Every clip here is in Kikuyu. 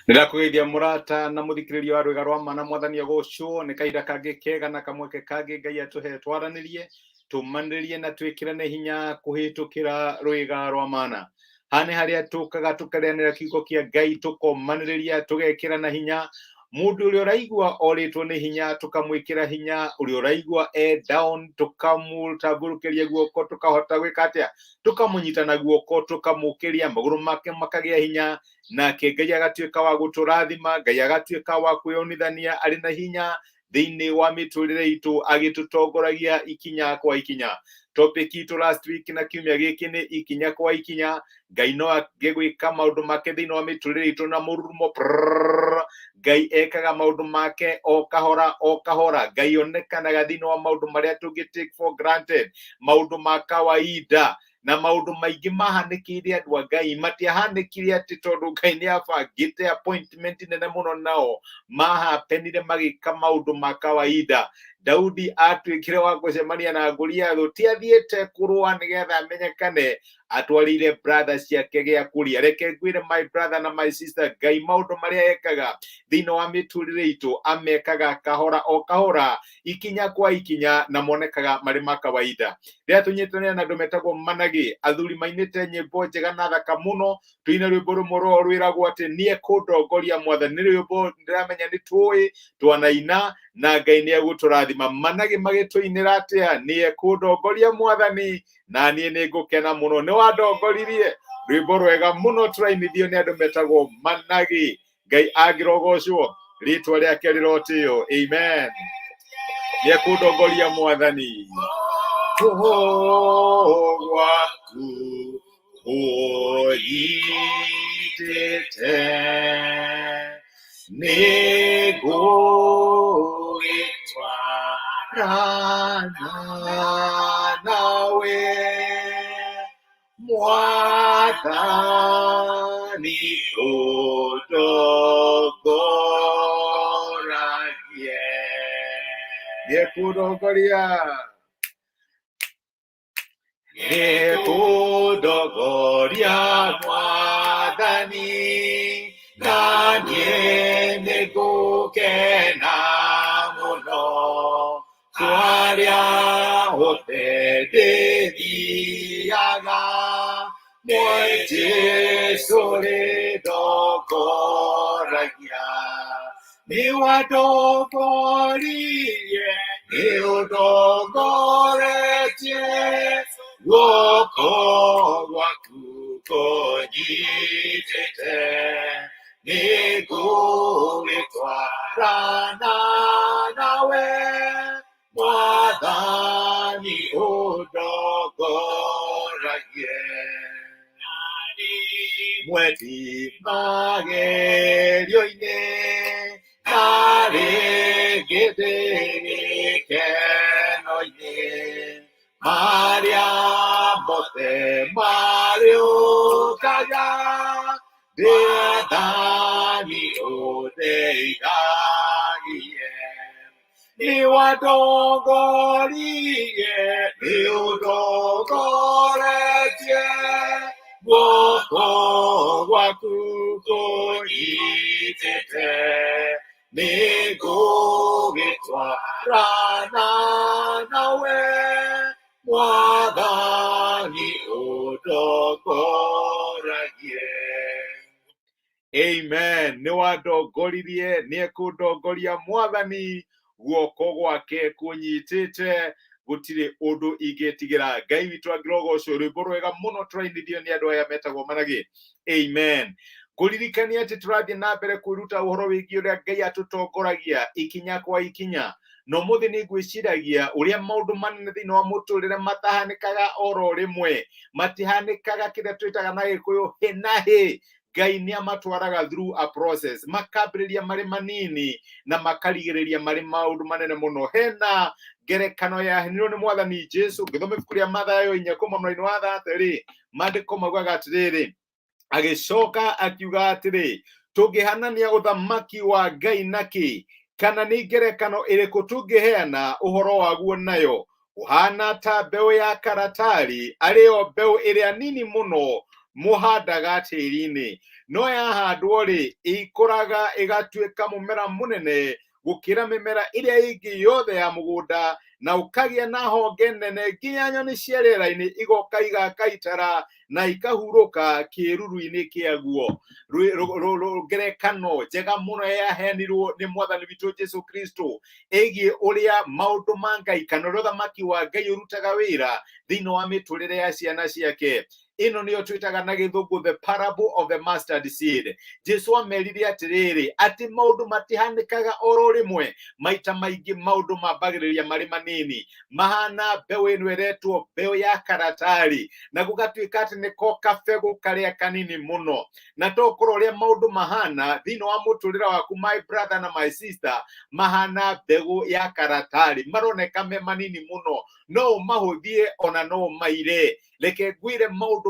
Nĩndakũgeithia mũrata na mũthikĩrĩria wa rwĩga rwa ma na mwathani agocwo nĩ kahinda kangĩ kega na kamweke kangĩ Ngai atũhe twaranĩrie tũmanĩrĩrie na twĩkĩrane hinya kũhĩtũkĩra rwĩga rwa mana. Haha nĩ harĩa tũkaga tũkarĩanĩra kiugo kĩa Ngai tũkomanĩrĩria tũgekĩrana hinya. Mũndũ ũrĩa ũraigua orĩtwo nĩ hinya tũkamwĩkĩra hinya, ũrĩa ũraigua e down tũkamũtambũrũkĩria guoko tũkahota gwĩka atĩa? Tũkamũnyita na guoko tũkamũkĩria magũrũ make makagĩa hinya nake Ngai agatuĩka wa gũtũrathima, Ngai agatuĩka wa kwĩyonithania arĩ na hinya thĩinĩ wa mĩtũrĩre itũ agĩtũtongoragia ikinya kwa ikinya. Topic itũ last week na kiumia gĩkĩ nĩ ikinya kwa ikinya. Ngai no age gwĩka maũndũ make thĩinĩ wa mĩtũrĩre itũ na mũrurumo prrrr. Ngai ekaga maũndũ make o kahora o kahora. Ngai onekanaga thĩinĩ wa maũndũ marĩa tũngĩ take for granted, maũndũ ma kawaida na maũndũ maingĩ mahanĩkĩire andũ a Ngai matiahanĩkire atĩ tondũ Ngai nĩ abangĩte appointment nene mũno nao mahapenire magĩka maũndũ ma kawaida. Daudi atuĩkire wa gũcemania na Goliathũ, ti athiĩte kũrũa nĩgetha amenyekane, atwarĩire brother ciake gĩa kũrĩa. Reke ngwĩre my brother na my sister, Ngai maũndũ marĩa ekaga thĩinĩ wa mĩtũrĩre itũ amekaga kahora o kahora, ikinya kwa ikinya, na monekaga marĩ ma kawaida. Rĩrĩa tũnyitanĩra na andũ metagwo managĩ, athuri mainĩte nyĩmbo njega na thaka mũno, tũine rwĩmbo rũmwe rwao rwĩragwo atĩ nĩ ekũndongoria mwathani. Nĩ rwĩmbo ndĩramenya nĩ tũĩ twanaina na Ngai nĩ egũtũrathima. Managĩ magĩtũinĩra atĩa? Nĩ ekũndongoria mwathani na niĩ nĩ ngũkena mũno, nĩ wandongoririe. Rwĩmbo rwega mũno tũrainithio nĩ andũ metagwo managĩ. Ngai angĩrogocwo, rĩtwa rĩake rĩrotĩo. Amen. Nĩ ekũndongoria mwathani gwaku kũnyitĩte nĩngũgĩtwarana nawe mwathani ũndongoragie. Nĩekũndongoria, nĩekũndongoria mwathani, na niĩ nĩngũkena mũno kwarĩa othe ndĩthiaga mwe Jesũ rĩndongoragia. Nĩwandongoririe, nĩũndongoretie, guoko gwaku kũnyitĩte, nĩngũgĩtwarana nawe mwathani ũndongoragie. Mwendi magerio-inĩ na rĩngĩ ndĩ gĩkeno-inĩ marĩa mothe marĩũkaga ndĩathani ũndeithagie. Nĩwandongoririe, nĩũndongoretie, guoko gwaku kũnyitĩte, nĩngũgĩtwarana nawe mwathani ũndongoragie. Amen. Nĩ wandongoririe, nĩ ekũndongoria mwathani, guoko gwake kũnyitĩte, gũtirĩ ũndũ ingĩtigĩra. Ngai witũ angĩrogocwo. Rwĩmbo rwega mũno tũrainithio nĩ andũ aya metagwo managĩ. Amen. Ngũririkania atĩ tũrathiĩ na mbere kwĩruta ũhoro wĩgiĩ ũrĩa Ngai atũtongoragia ikinya kwa ikinya. Na ũmũthĩ nĩ ngwĩciragia ũrĩa maũndũ manene thĩinĩ wa mũtũrĩre matahanĩkaga oro rĩmwe, matihanĩkaga kĩrĩa twĩtaga na Gĩkũyũ hĩ na hĩ. Ngai nĩ amatwaraga through a process, makambĩrĩria marĩ manini na makarigĩrĩria marĩ maũndũ manene mũno. Hena ngerekano yaheanirwo nĩ mwathani Jesu, ngĩthoma ibuku rĩa Mathayo 4 kuma mũraini wa 30, maandĩko maugaga atĩrĩrĩ, agĩcoka akiuga atĩrĩ, tũngĩhanania ũthamaki wa Ngai na kĩ? Kana nĩ ngerekano ĩrĩkũ tũngĩheana ũhoro waguo nayo? Ũhaana ta mbeũ ya karatari, arĩ yo mbeũ ĩrĩa nini mũno Mũhandaga tĩri-inĩ, no yahandwo rĩ, ĩkũraga ĩgatuĩka mũmera mũnene gũkĩra mĩmera ĩrĩa ĩngĩ yothe ya mũgũnda, na ũkagĩa na honge nene nginya nyoni cia rĩera-inĩ igoka igaka itara na ikahurũka kĩĩruru-inĩ kĩaguo. Ngerekano njega mũno yaheanirwo nĩ mwathani witũ Jesu Kristo ĩgiĩ ũrĩa maũndũ ma Ngai kana ũrĩa ũthamaki wa Ngai ũrutaga wĩra thĩinĩ wa mĩtũrĩre ya ciana ciake. Ĩno nĩyo twĩtaga na gĩthũngũ the parable of the mustard seed. Jesu amerire atĩrĩrĩ, atĩ maũndũ matihanĩkaga oro rĩmwe. Maita maingĩ maũndũ mambagĩrĩria marĩ manini, mahana mbeũ ĩno ĩretwo mbeũ ya karatari, na gũgatuĩka atĩ nĩko kabegũ karĩa kanini mũno. Na tokorwo ũrĩa maũndũ mahana thĩinĩ wa mũtũrĩre waku, my brother na my sister, mahana mbegũ ya karatari, maroneka me manini mũno, no ũmahũthie ona no ũmaire. Reke ngwĩre, maũndũ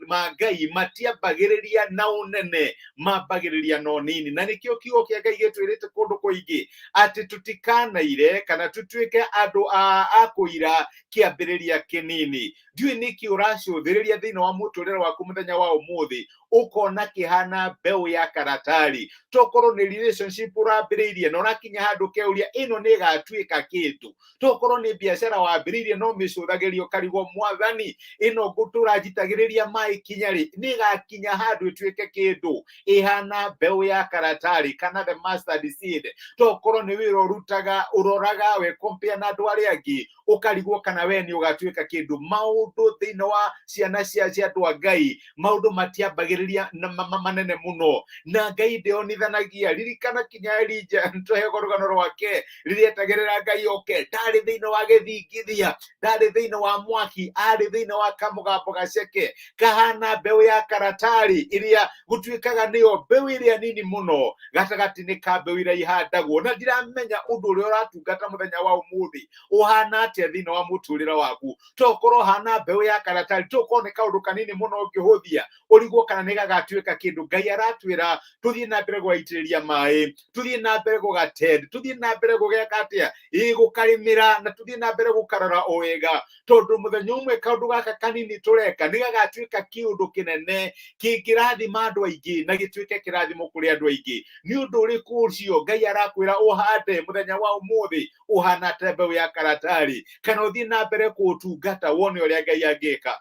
ma Ngai matiambagĩrĩria na ũnene, mambagĩrĩria na ũnini. Na nĩkĩo kiugo kĩa Ngai gĩtwĩrĩte kũndũ kũingĩ atĩ tũtikanaire kana tũtuĩke andũ a kũira kĩambĩrĩria kĩnini. Ndiũĩ nĩkĩ ũracũthĩrĩria thĩinĩ wa mũtũrĩre waku mũthenya wa ũmũthĩ ũkona kĩhana mbeũ ya karatari. Tokorwo nĩ relationship ũrambĩrĩirie na ũrakinya handũ keuria ĩno nĩ ĩgatuĩka kĩndũ. Tokorwo nĩ biacara wambĩrĩirie no mĩcũthagĩrio ũkarigwo, mwathani, ĩno ngũtũra njitagĩrĩria maĩ kinya rĩ? Nĩ ĩgakinya handũ ĩtuĩke kĩndũ? Ĩhana mbeũ ya karatari kana the mustard seed. Tokorwo nĩ wĩra ũrutaga, ũroraga we compare na andũ arĩa angĩ, ũkarigwo kana we nĩ ũgatuĩka kĩndũ. Maũndũ thĩinĩ wa ciana cia andũ a Ngai, maũndũ matiambagĩrĩria na manene mũno, na Ngai ndĩonithanagia. Ririkana kinya Elija, nĩtũheagwo rũgano rwake rĩrĩa etagĩrĩra Ngai oke, ndarĩ thĩinĩ wa gĩthingithia, ndarĩ thĩinĩ wa mwaki, arĩ thĩinĩ wa kamũgambo gaceke kahana mbeũ ya karatari, ĩrĩa gũtuĩkaga nĩyo mbeũ ĩrĩa nini mũno gatagatĩ-inĩ ka mbeũ iria ihandagwo. Na ndiramenya ũndũ ũrĩa ũratungata mũthenya wa ũmũthĩ ũhana atĩa thĩinĩ wa mũtũrĩre waku. Tokorwo hana mbeũ ya karatari, tokorwo nĩ kaũndũ kanini mũno ũngĩhũthia, ũrigwo kana nĩ gagatuĩka kĩndũ. Ngai aratwĩra tũthiĩ na mbere gũgaitĩrĩria maĩ, tũthiĩ na mbere gũgatend, tũthiĩ na mbere gũgeka atĩa, ĩ gũkarĩmĩra, na tũthiĩ na mbere gũkarora o wega, tondũ mũthenya ũmwe kaũndũ gaka kanini tũreka nĩ gagatuĩka kĩũndũ kĩnene kĩngĩrathima andũ aingĩ na gĩtuĩke kĩrathimo kũrĩ andũ aingĩ. Nĩ ũndũ ũrĩkũ ũcio Ngai arakwĩra ũhande mũthenya wa ũmũthĩ ũhana ta mbeũ ya karatari, kana ũthiĩ na mbere kũũtungata wone ũrĩa Ngai angĩka?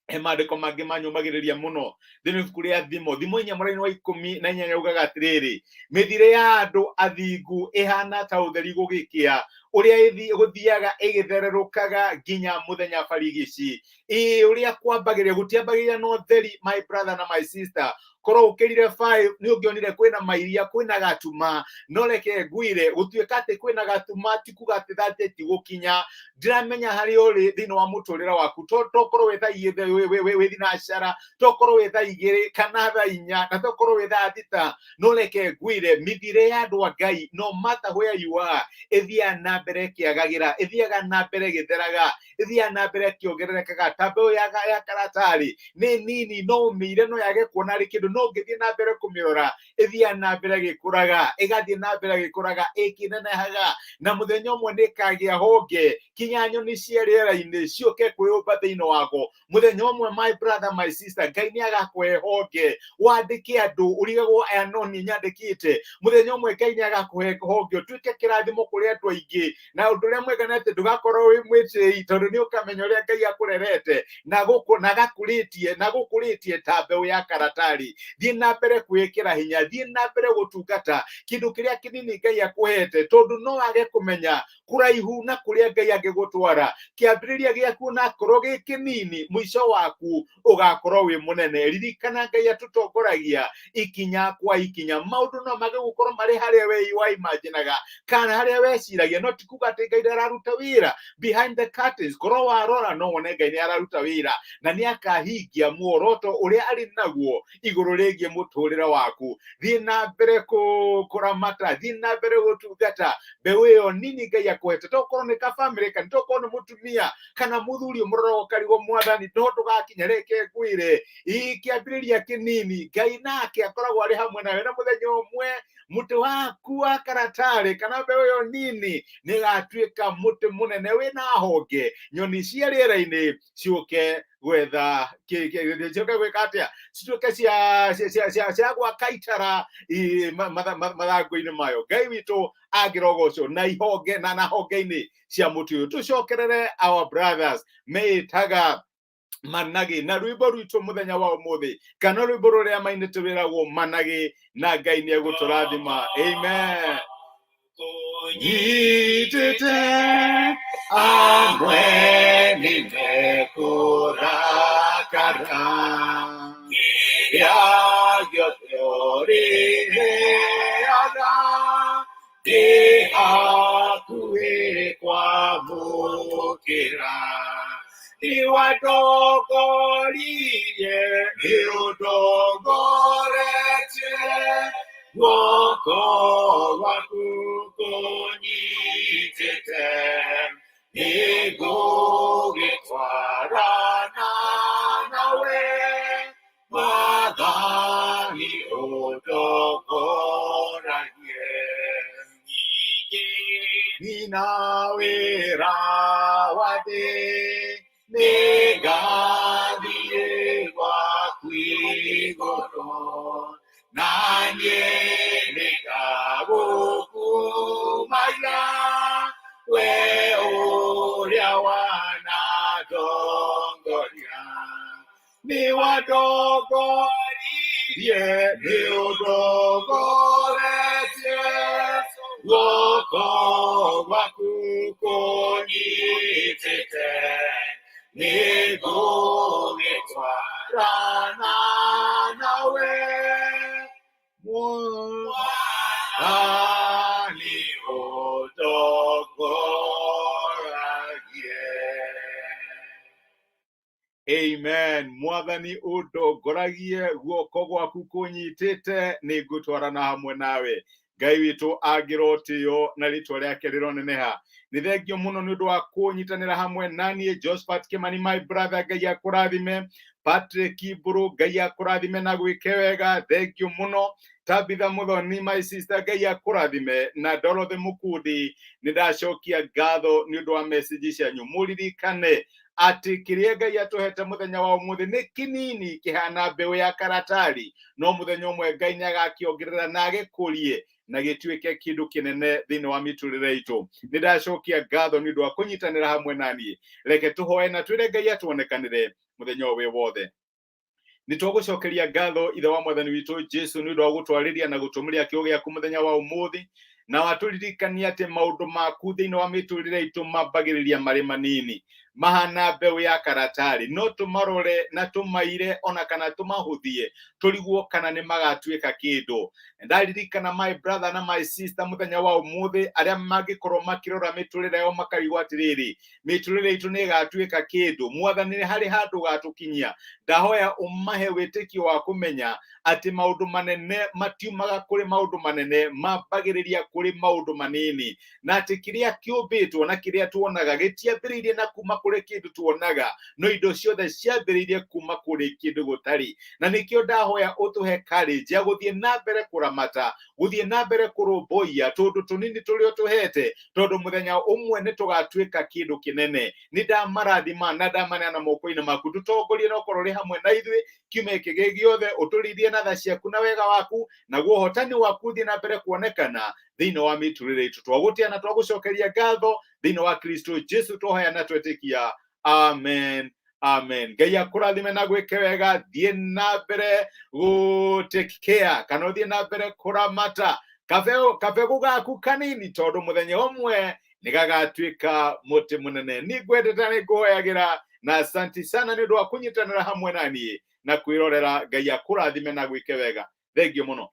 He maandĩko mangĩ manyũmagĩrĩria mũno thĩinĩ wa ibuku rĩa Thimo, Thimo 4 mũraini wa 18, ugaga atĩrĩrĩ, mĩthiĩre ya andũ athingu ĩhana ta ũtheri gũgĩkĩa, ũrĩa gũthiaga ĩgĩthererũkaga nginya mũthenya barigici. Ĩĩ, ũrĩa kwambagĩrĩria gũtiambagĩrĩria na ũtheri, my brother na my sister. Korwo ũkĩrire 5 nĩ ũngĩonire kwĩna mairia, kwĩna gatuma. No reke ngwĩre, gũtuĩka atĩ kwĩna gatuma ti kuga atĩ thate ti gũkinya. Ndiramenya harĩa ũrĩ thĩinĩ wa mũtũrĩre waku. Tokorwo wĩ thaa igĩrĩ, wĩ thinacara, tokorwo wĩ thaa 2 kana thaa 4, na tokorwo wĩ thaa 6. No reke ngwĩre, mĩthiĩre ya andũ a Ngai, no matter where you are, ĩthiaga na mbere ĩkĩagagĩra, ĩthiaga na mbere ĩgĩtheraga, ĩthiaga na mbere ĩkĩongererekaga. Ta mbeũ ya karatari, nĩ nini, no ũmĩire no yage kuona arĩ kĩndũ, no ũngĩthiĩ na mbere kũmĩrora, ĩthiaga na mbere ĩgĩkũraga, ĩgathiĩ na mbere ĩgĩkũraga, ĩkĩnenehaga, na mũthenya ũmwe nĩ ĩkagĩa honge kinya nyoni cia rĩera-inĩ ciũke kwĩyũmba thĩinĩ wako. Mũthenya ũmwe, my brother, my sister, Ngai nĩ agakũhe honge wandĩke andũ ũrigagwo aya no niĩ nyandĩkĩte. Mũthenya ũmwe Ngai nĩ agakũhe honge ũtuĩke kĩrathimo kũrĩ andũ aingĩ. Na ũndũ ũrĩa mwega nĩ atĩ ndũgakorwo wĩ mwĩtĩi, tondũ nĩ ũkamenya ũrĩa Ngai akũrerete na gũkũ na gakũrĩtie na gũkũrĩtie ta mbeũ ya karatari. Thiĩ na mbere kwĩĩkĩra hinya, thiĩ na mbere gũtungata kĩndũ kĩrĩa kĩnini Ngai akũhete, tondũ no wage kũmenya kũraihu na kũrĩa Ngai angĩgũtwara. Kĩambĩrĩria gĩaku onakorwo gĩ kĩnini, mũico waku ũgakorwo wĩ mũnene. Ririkana, Ngai atũtongoragia ikinya kwa ikinya. Maũndũ no mage gũkorwo marĩ harĩa we waimaginaga kana harĩa weciragia, no ti kuga atĩ Ngai ndararuta wĩra behind the curtains. Korwo warora no wone Ngai nĩ araruta wĩra na nĩ akahingia muoroto ũrĩa arĩ naguo igũrũ rĩgiĩ mũtũrĩre waku. Thiĩ na mbere kũramata, thiĩ na mbere gũtungata mbeũ ĩyo nini Ngai akũhete. Tokorwo nĩ ka famĩlĩ, kana tokorwo nĩ mũtumia kana mũthuri ũmũrora ũkarigwo, mwathani, no ndũgakinya. Reke ngwĩre, ĩ kĩambĩrĩria kĩnini, Ngai nake akoragwo arĩ hamwe nawe, na mũthenya ũmwe mũtĩ waku wa karatarĩ kana mbeũ ĩyo nini nĩ ĩgatuĩka mũtĩ mũnene wĩna honge, nyoni cia rĩera-inĩ ciũke. Gwetha cioke gwĩka atĩa? Cituĩke cia gwaka itara mathangũ-inĩ mayo. Ngai witũ angĩrogocwo na ihonge na honge-inĩ cia mũtĩ ũyũ. Tũcokerere our brothers meĩtaga Managĩ na rwĩmbo rwitũ mũthenya wa ũmũthĩ, kana rwĩmbo rũrĩa mainĩte wĩragwo Managĩ, na Ngai nĩ egũtũrathima. Amen. Kũnyitĩte amwe nĩ mekũrakara, kĩrĩa gĩothe ũrĩheaga ndĩ hakuhĩ kwamũkĩra. Nĩwandongoririe, nĩũndongoretie, guoko gwaku kũnyitĩte, nĩngũgĩtwarana nawe, Mwathani, ũndongoragie. Nina wĩra wa thĩ, nĩngathiĩ gwaku igũrũ, na niĩ nĩngagũkumagia, we ũrĩa wanandongoria. Nĩwandongoririe, nĩũndongoretie, guoko gwaku kũnyitĩte, nĩngũgĩtwarana nawe, Mwathani, ũndongoragie. Amen. Mwathani ũndongoragie, guoko gwaku kũnyitĩte, nĩ ngũtwarana hamwe nawe. Ngai witũ angĩrotĩo na rĩtwa rĩake rĩroneneha. Nĩ thengio mũno nĩ ũndũ wa kũnyitanĩra hamwe na niĩ. Josephat Kimani, my brother, Ngai akũrathime. Patrick Mbũrũ, Ngai akũrathime na gwĩke wega. Thengio mũno. Tabitha Muthoni, my sister, Ngai akũrathime. Na Dorothy Mukundi, nĩ ndacokia ngatho nĩ ũndũ wa message cianyu. Mũririkane atĩ kĩrĩa Ngai atũhete mũthenya wa ũmũthĩ nĩ kĩnini kĩhana mbeũ ya karatari, no mũthenya ũmwe Ngai nĩ agakĩongerera na agĩkũrie na gĩtuĩke kĩndũ kĩnene thĩinĩ wa mĩtũrĩre itũ. Nĩ ndacokia ngatho nĩ ũndũ wa kũnyitanĩra hamwe na niĩ. Reke tũhoe na twĩre Ngai atuonekanĩre mũthenya ũyũ wĩ wothe. Nĩ twagũcokeria ngatho, Ithe wa Mwathani witũ Jesu, nĩ ũndũ wa gũtwarĩria na gũtũmĩria kĩo gĩaku mũthenya wa ũmũthĩ, na watũririkania atĩ maũndũ maku thĩinĩ wa mĩtũrĩre itũ mambagĩrĩria marĩ manini, mahana mbeũ ya karatari, no tũmarore na tũmaire ona kana tũmahũthie, tũrigwo kana nĩ magatuĩka kĩndũ. Ndaririkana my brother na my sister mũthenya wa ũmũthĩ arĩa mangĩkorwo makĩrora mĩtũrĩre yao makarigwo atĩrĩrĩ, mĩtũrĩre itũ nĩ ĩgatuĩka kĩndũ? Mwathani, nĩ harĩ handũ ũgatũkinyia. Ndahoya ũmahe wĩtĩkio wa kũmenya atĩ maũndũ manene matiumaga kũrĩ maũndũ manene, mambagĩrĩria kũrĩ maũndũ manini, na atĩ kĩrĩa kĩũmbĩtwo na kĩrĩa tuonaga gĩtiambĩrĩirie na kuma kũrĩ kĩndũ tuonaga, no indo ciothe ciambĩrĩirie kuma kũrĩ kĩndũ gũtarĩ. Na nĩkĩo ndahoya ũtũhe courage ya gũthiĩ na mbere kũramata, gũthiĩ na mbere kũrũmbũiya tũndũ tũnini tũrĩa ũtũhete, tondũ mũthenya ũmwe nĩ tũgatuĩka kĩndũ kĩnene. Nĩ ndamarathima na ndamaneana moko-inĩ maku. Tũtongorie na ũkorwo ũrĩ hamwe na ithuĩ kiumia gĩkĩ gĩ gĩothe, ũtũrĩithie na tha ciaku na wega waku, naguo ũhotani waku ũthiĩ na mbere kuonekana thĩinĩ wa mĩtũrĩre itũ. Twagũtĩa na twagũcokeria ngatho thĩinĩ wa Kristo Jesu twahoya na twetĩkia. Amen, amen. Ngai akũrathime na gwĩke wega. Thiĩ na mbere gũ take care, kana ũthiĩ na mbere kũramata kabegũ gaku kanini, tondũ mũthenya ũmwe nĩ gagatuĩka mũtĩ mũnene. Nĩ ngwendete, nĩ ngũhoyagĩra, na asanti sana nĩ ũndũ wa kũnyitanĩra hamwe na niĩ na kwĩrorera. Ngai akũrathime na gwĩke wega. Thengio mũno.